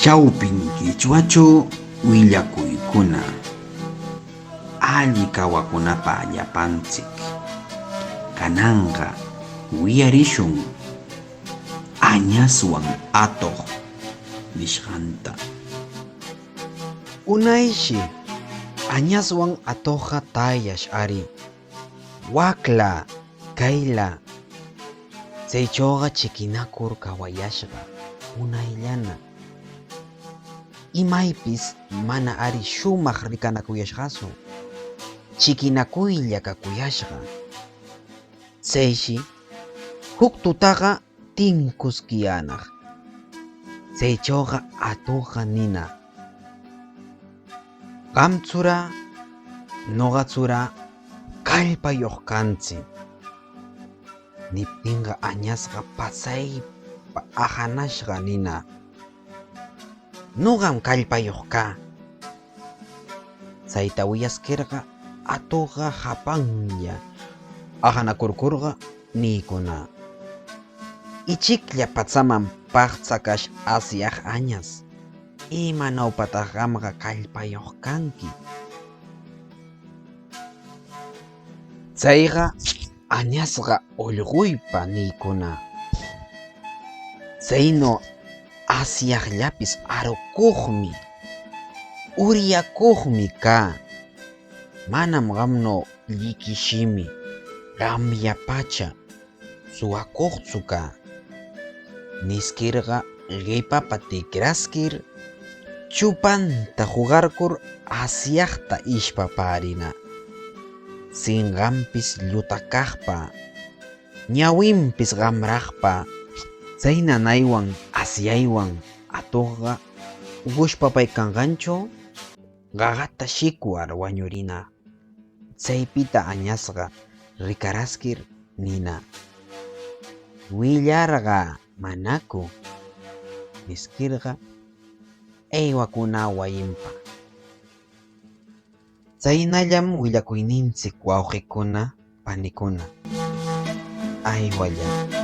Chawpin qichwachaw willakuykuna alli kawakunapaq llapanchik. Kananqa wiyarishun añaswan atuq nishqanta. Unayshi añaswan atuqqa taayash ari. Wakla, kayla. Chaychawqa chikinakur kawayashqa unayllana. Imaypis mana ari shumaq rikanakuyashqatsu, chikinakuylla kakuyashqa. Chayshi huk tutaqa tinkuskiyaanaq. Chaychawqa atuqqa ninaq: Qamtsura ñuqatsura kallpayuq kanchik. Niptinqa añasqa pasaypa ahanashqa ninaq: Ñuqam kallpayuq kaa. Chayta wiyaskirqa atuqqa hapanlla ahanakurkurqa niykunaq: Ichiklla patsaman paqchakash asyaq añas, ¿imanawpataq qamqa kallpayuq kanki? Chayqa añasqa ullquypa niykunaq: Chaynaw asyaqllapis arukuqmi, uryakuqmi kaa. Manam qamnaw lliqishimi, qamyapacha suwakuqtsu kaa. Niskirqa qipapa tikraskir chupanta huqarkur asyaqta ishpaparinaq. Sinqanpis llutakaqpa, ñawinpis qamraqpa. Chay nanaywan asyaywan atuqqa qushpapaykanqanchaw qaqata shikwar wañurinaq. Chaypita añasqa rikaraskir ninaq: Willarqaa, ¿manaku? Niskirqa aywakunaq wasinpa. Chaynallam willakuyninchik, wawqikuna panikuna. Aywalla.